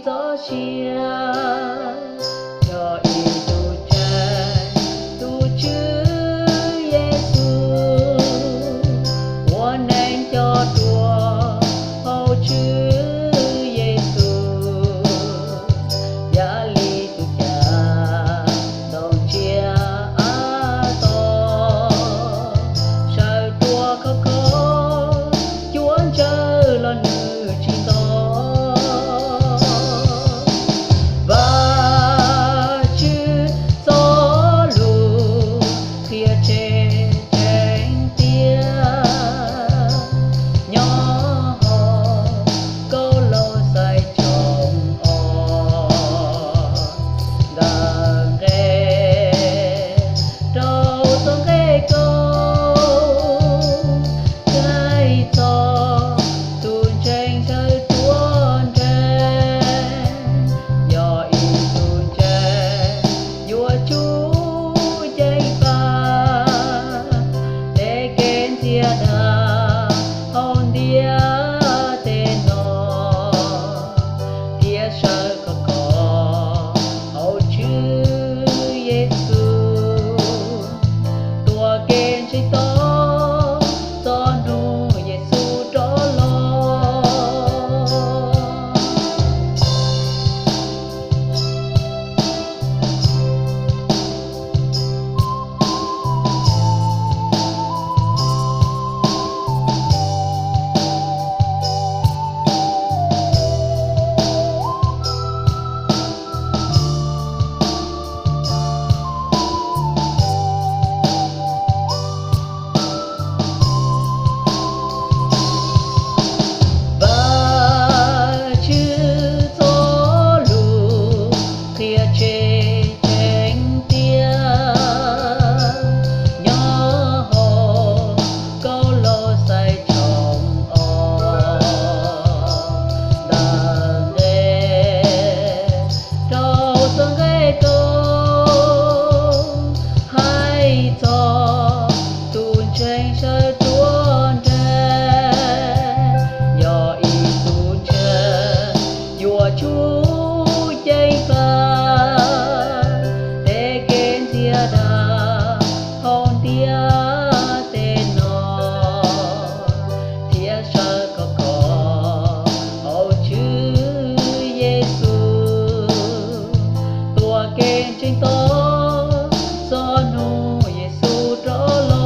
txoj sia, yog ib tug ntseeg tus Tswv Yexus, ua neej coj dua hauv Tswv Yexus, yam li tus cas ntoo ntsia av tod, sawv rua khov kho, cuab ntsawj los nws tsis nto. Vajtswv txoj lus qhia tseeb tseeb tiag, nyob hauv Kaulauxais tshooj ob, ntawm nqe rau txog nqe kaum, hais txog tus ntseeg sawv ruaj nreeg, yog ib tug ntseeg yuav tsum ceev faj, tej kev ntxias dag hauv ntiaj teb no, thiab sawv khov kho hauv Tswv Yexus, tuav kev ntseeg tos txog hnub Yexus rov los. Vajtswv txoj lus qhia tseeb tseeb tiag, nyob hauv Kaulauxais tshooj ob, ntawm nqe rau txog nqe kaum, hais txog tus ntseeg sawv ruaj nreeg, yog ib tug ntseeg yuav tsum ceev faj, tej kev ntxias dag hauv ntiaj teb no, thiab sawv khov kho hauv Tswv Yexus, tuav kev ntseeg tos txog hnub Yexus rov los.